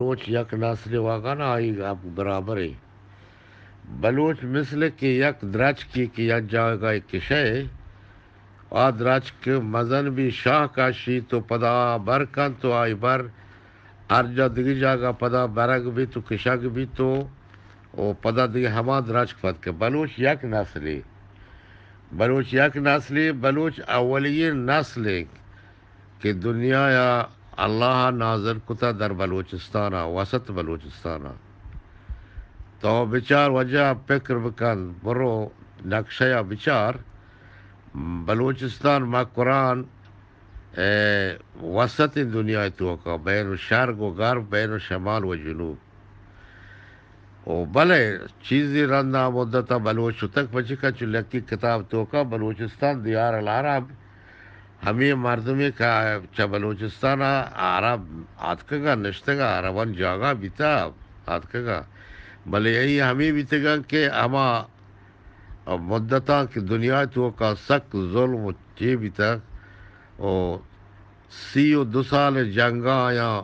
بلوچ یک نسلے واگان آئی گپ برابرے۔ بلوچ مثل کہ یک درچکے کہ یک جاگہ کشئے، آ درچک مزن بی، شاہ کشی تو پدا بر کن تو آئی بر ہر جا دگہ جاگہ پدا برگ بیت و کشگ بیت و، و پدا دگہ ہما درچک پد کہ بلوچ یک نسلے، بلوچ یک نسلے، بلوچ اولی نسلے کہ دنیا یا اللہ نازل کتا در بلوچستان، وسط بلوچستان۔ تو بچار وجہ فکر بکن، برو نقشہ یا بچار، بلوچستان مکران، اے، وسط دنیا توکا، بین شرق و غرب، بین شمال و جنوب۔ و بلے چیزی رندا مدتا بلوچ شتگ، پچی کہ چو لکی کتاب توکا بلوچستان دیار العرب، ہمے مردمے کہ چہ بلوچستان عرب آتکگا نشتگا، عربان جاگہ بیتا آتکگا، بلے ای ہمے بیتگن کہ ہما مدتاں کہ دنیا توکا سک ظلم و چے بیتگ و سی و دو سال جنگا آیاں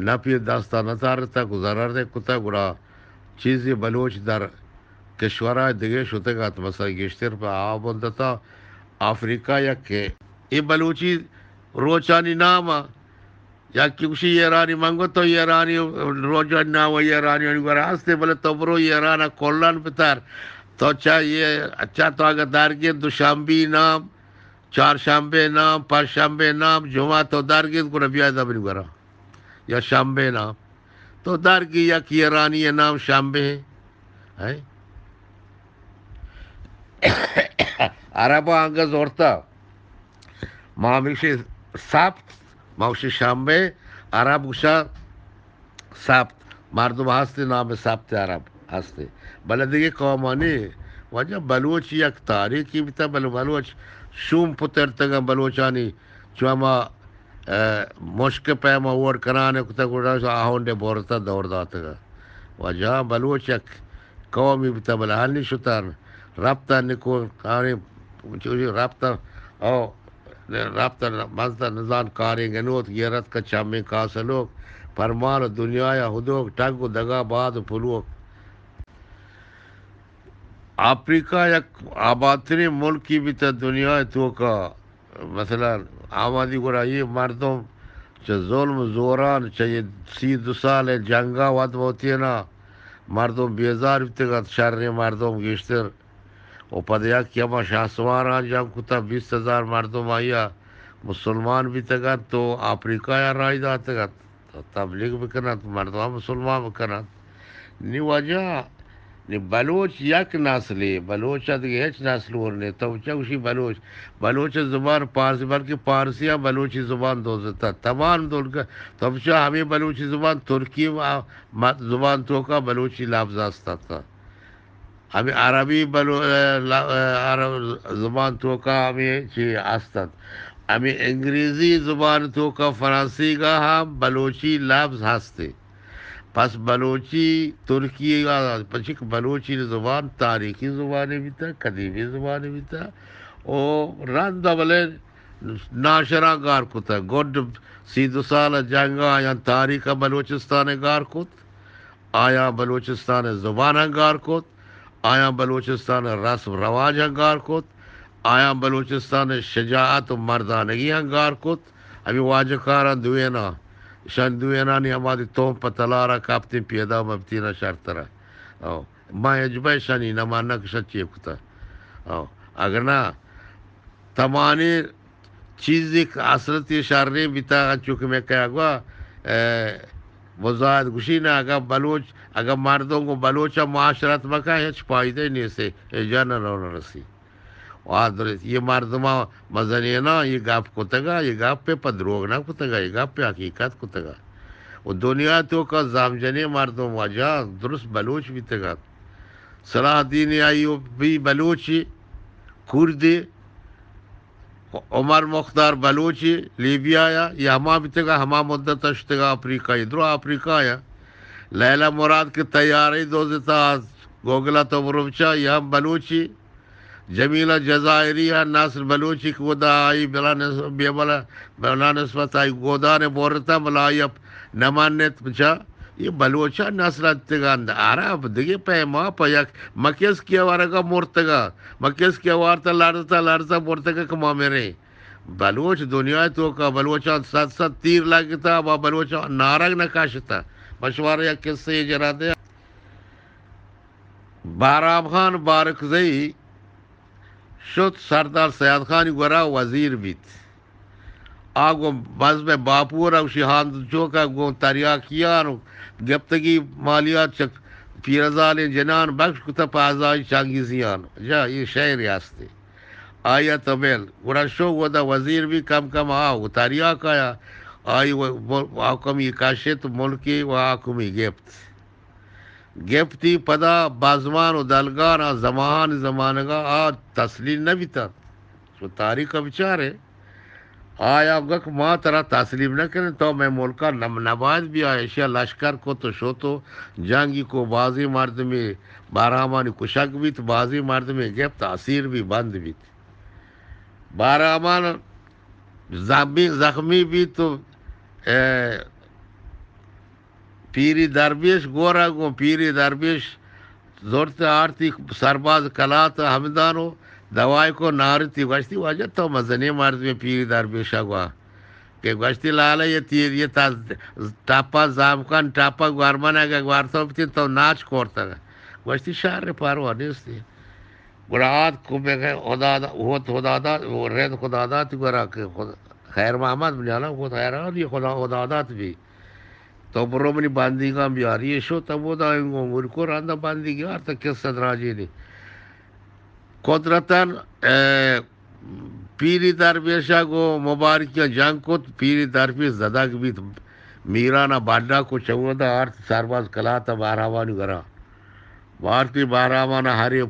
نپی دستا نتارتگ و ضرر کتگ، گڑا چیزی بلوچ در کشورہ دگہ شتگ ات، مثلا گیشتر پہ آ مدتا آفریقہ یک کہ اے بلوچی روچانی نام یکی گوشی ایرانی، من گو تو ایرانی، روچانی نام ایرانی گورا ہستے، بلے تو برو ایران کلان بتر، تو چا یہ اچھا تو اگر درگیر دوشنبی نام، چارشنبے نام، پنچشنبے نام، جمعہ تو درگیر گڑا بیا دبنی گورا یا شنبے نام۔ تو درگی یک ایرانی نام شنبے ہے۔ عرب آنگا زورتا۔ ما ہمیشی سبت، ما گوشی شنبے، عرب گوشا سبت۔ مردم ہستے نام سبت عرب ہستے۔ بلے دگہ قومانی وجہ بلوچ یک تاریخی بیتا، بلے بلوچ شوم پترتگن بلوچانی چو ہما، ء، مشک پیما ووٹ کنان کتگ، گڑا آہونڈے بورتا دور داتگ۔ واجہ بلوچ یک قومی بوتا، بلے ہنی شتان رپتا نکو کاریں، چوشی رپتا، او، رپتا مزتا نزان کاریں گنوت گیرت کا چمیں کاسلوک، پرمال دنیا یا ہدوک، ٹگ و دگا باد و پلوک۔ آفریقہ یک آبادترین ملکی بیتا دنیا توکا۔ مثلاً آمادی گڑا یہ مردم چہ ظلم زوران، چہ یہ سی دو سال جنگا وت بوتینا مردم بیزار بیتگت، شریں مردم گیشتر۔ و پد یک ہما شہسواران جنگ کتا، بیست ہزار مردم آیا مسلمان بیتگت تو آفریقہ یا راہی داتگت۔ تو تبلیغ بکنت، مردم مسلمان بکنت۔ نی واجہ، نی بلوچ یک نسلے، بلوچ ء دگہ ہچ نسل اور نے۔ تو چہ گوشی بلوچ، بلوچ زبان پارسی، بلکہ پارسی ء بلوچی زبان دوزتا۔ تمام دولگا، تو چہ ہمیں بلوچی زبان ترکی ء م-، زبان توکا بلوچی لفظ است تا۔ ہمیں عربی بلو-، لا-، عرب زبان توکا ہمیں چی است انت۔ ہمیں انگریزی زبان توکا فرانسیگا ہم بلوچی لفظ ہستے۔ پس بلوچی ترکی ء پچک بلوچی زبان تاریخی زبانے بیتا، قدیمی زبانے بیتا۔ او رند بلے ناشراں گار کتا۔ گڈ سی دو سال جنگ آیاں تاریخ بلوچستان گار کت۔ آیاں بلوچستان زبان گار کت، آیاں بلوچستان رسم رواج گار کت، آیاں بلوچستان شجاعت و مردانگی گار کت۔ ہمیں واجہ کاراں دوینا، شان دوینانی ہمادی توم پہ تلارا کپتیں پیدا مبتینا شرترا۔ او، ما اجبہ شانی نمانہ کشت چیپ کتا۔ او، اگر نہ، تمانی چیزے کہ اصلتی شریں بیتا، انچو کہ میں کہا گوا، اے، مزاحد گوشی نا، اگا بلوچ، اگا مردم گو بلوچ معاشرت مکا، ہچ فائدہ نیسے، اے جان نہ رسی۔ و آ درست، یہ مردم مزنینا، یہ گپ کتگا، یہ گپ پہ دروغ نہ کتگا، یہ گپ پہ حقیقت کتگا۔ و دنیا توکا زامجنے مردم واجہ درست بلوچ بیتگا۔ صلاح الدین ایوبی بلوچی، کردی، عمر مختار بلوچی لیبیا یا، یہ ہما بیتگا، ہما مدت شتگا افریقہ، یہ درو افریقہ یا۔ لیلا مراد کے طیارے دوزتا، گوگلا تو بروچا، یہ ہم بلوچی۔ جمیلہ جزائری یا ناصر بلوچی کہ ودا آئی بلا نس-، بے بلا، بلا نسبت آئی گودان بورتا، بلا آئی اپ-، نہ منت بچا، یہ بلوچاں نسل اتگاں عرب دگہ پیما پہ یک مکس کہ ورگا مرتگا، مکس کہ وارتا لرزتا لرزتا مرتگا کہ ما مریں۔ بلوچ دنیا توکا بلوچاں صد صد تیر لگتا، با بلوچاں نارگ نہ کشتا۔ بشوار یک قصہ جرا دے۔ بہرام خان بارکزئی شت سردار سید خانی گورا وزیر بیت۔ آ گوں بزم باپور ء گوشی ہاند چوک ء گوں تریاکیان و گپتگی مالیات چہ پیرزالیں جنان بخش کتہ پہ ازائی چنگیزیان۔ جا اے شعرے ہستے۔ آئی ء تو بل گڑا شو گودا وزیر بی کم کم آ و تریاک آیا۔ آئی و حاکمی کشت ملکی و حاکمی گپت۔ گپتی پدا بازمان و دلگان آ زماہانی زمانگا آ تسلیم نہ بیتنت۔ شو تاریخ ء بچارے، آیا گک ما ترا تسلیم نہ کنیں، تو مئے ملکا نم-، نباید بیائے۔ اشیا لشکر کت و شت و جنگی کو، بازیں مردمے بہرامانی کشگ بیت، بازیں مردمے گپت اسیر بی بند بیت۔ بہرامان زخمی، زخمی بیت و، اے، پیری درویش گورا گوں پیری درویش زرت آرتی سرباز کلات ہمدان و دوائی کو نارتی۔ گوشتی واجہ تو مزنیں مردمے پیری درویشا گوا کہ گوشتی لالا یہ تیر یہ تا ٹاپا زامکان ٹاپا گورمن اگہ گوارتو بتین تو ناچ کورتگ۔ گوشتی شر پروا نیستی۔ گڑا آت کمک خدا دا-، ہوت خدا داد، رند خدا داد گڑا کہ خدا-، خیر محمد بنیالا گوت خیران یہ خدا خدا داد بی۔ تو برو منی بندیگاں بیاری۔ شو تبودا انگو ملکو رندا بندیگی آرتا قصہ دراجی نی۔ قدرتاً، اے، پیری درویشا گو مبارکیاں جنگ کت، پیری درویش زدگ بیت۔ میرانا بڈا کو چودا آرت سرباز کلاتا بہراوانی گرا۔ بارتی بہراوانا ہرے،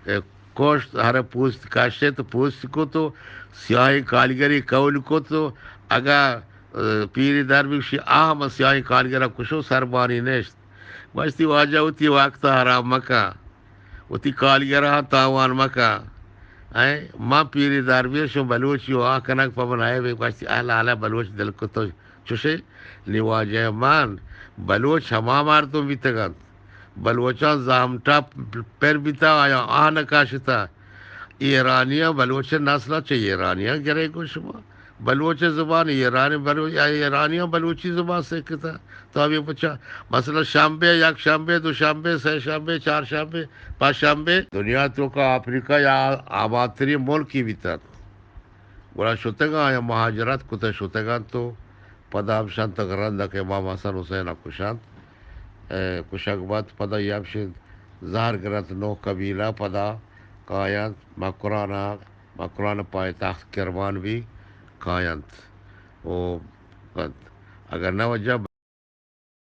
اے، کشت، ہرے پوست کشت، پوست کت و سیاہیں کالگری کول کت و اگا، اے، پیری درویشی آہم سیاہیں کالگرا کشو سربانی نشت۔ گوشتی واجہ وتی وقت حرام مکن، وتی کالگرہاں تاوان مکن۔ اے، من پیری درویش و بلوچی و آ کنگ پہ من عیبے۔ گوشتی اے لالا بلوچ دل کتو چوشے نی واجہ من، بلوچ ہما مردم بیتگ انت۔ بلوچاں زہم ٹپ پر بیتا، آیا آہ نہ کاشتا۔ ایرانیاں بلوچ نسل چہ ایرانیاں گرے گو شما۔ بلوچ زبان ایرانی بلو-، ایرانیاں بلوچی زبان سکتا۔ تو ابھی پچھا، مثلاً شنبے، یک شنبے، دو شنبے، سہ شنبے، چار شنبے، پنچ شنبے۔ دنیا توکا آفریقہ یا آبادترین ملکی بیتگ۔ گڑا شتگاں یا مہاجرت کتہ شتگاں تو پدا ہمشان تک رند کہ امام حسن حسین ء کشنت، اے، کشگ بات پدا یا ہمشین زہر گرنت نوہ قبیلہ پدا کاینت مکران ء، مکران پائتخت کرمان بی کاینت و کنت۔ اگر نہ وجہ